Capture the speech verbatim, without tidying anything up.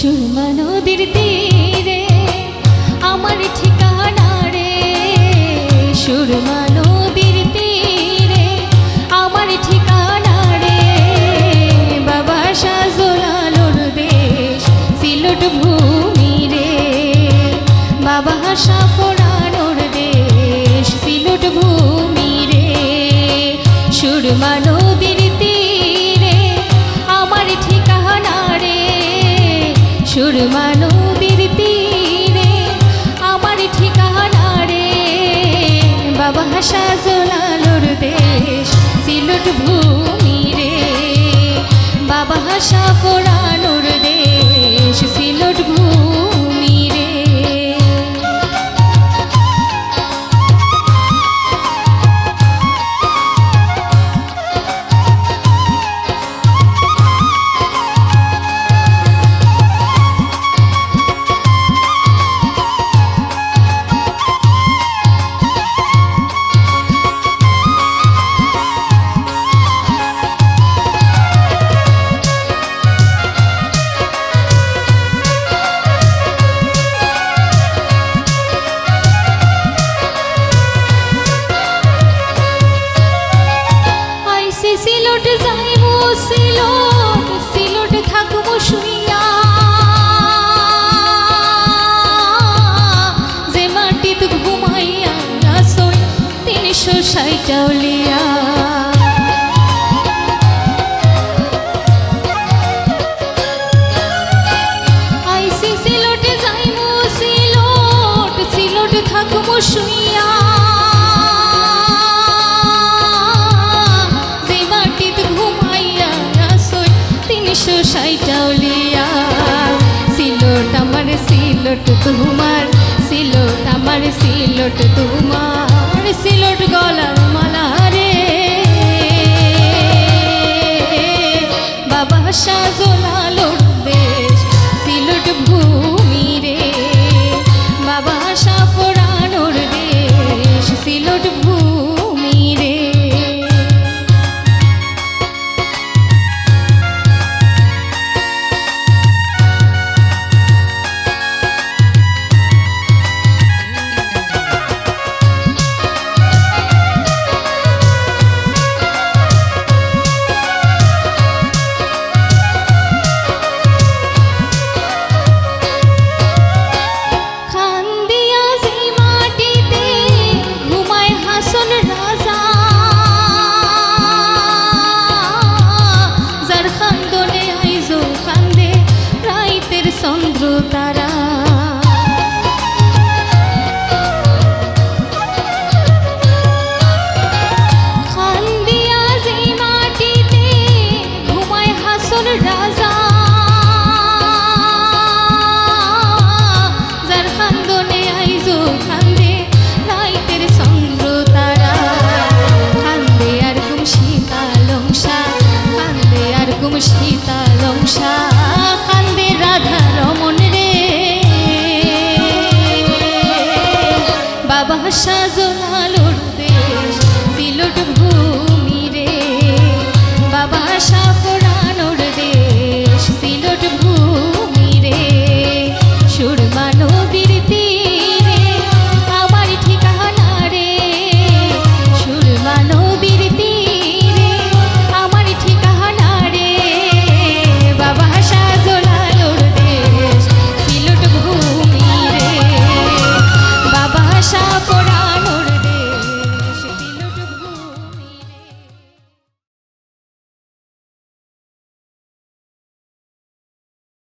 সুরমা নদীর তীরে আমার ঠিকানা রে, সুরমা নদীর তীরে আমার ঠিকানা রে, বাবা শাহজালালর দেশ সিলেট ভূমি রে, বাবা শাহপরানর দেশ সিলেট ভূমি রে, সুরমা নদীর তীরে আমার ঠিকানা রে, সুরমা নদীর তীরে আমার ঠিকানা রে, বাবা শাহজালালর দেশ সিলেট ভূমি রে, বাবা শাহপরানর দেশ সিলেট ভূমি রে। আইছি সিলেট, যাইমু সিলেট, সিলেট থাকমু শুইয়া। যে মাটিত ঘুমাইয়া আছইন তিনশো ষাইট আউলিয়া। আইছি সিলেট, যাইমু সিলেট, সিলেট থাকমু শুইয়া। যে মাটিত ঘুমাইয়া আছইন তিনশো ষাইট আউলিয়া। সিলেট আমার সিলেট তোমার, সিলেট আমার সিলেট তোমার, সিলেট গলার মালা রে। বাবা শাহজালালর দেশ সিলেট ভূমি রে, বাবা শাহপরানর দেশ সিলেট ভূমি রে। কান্দিয়া যে মাটিতে ঘুমায় হাছন রাজা, যার কান্দনে আইজও কান্দে রাইতের চন্দ্র তারা। কান্দিয়া যে মাটিতে ঘুমায় হাছন রাজা, যার কান্দনে আইজও কান্দে রাইতের চন্দ্র তারা। কান্দে আর ঘুম শীতল অংশা, কান্দে আর ঘুম শীতল অংশা, কান্দে রাধা রমন রে। বাবা শাহজালাল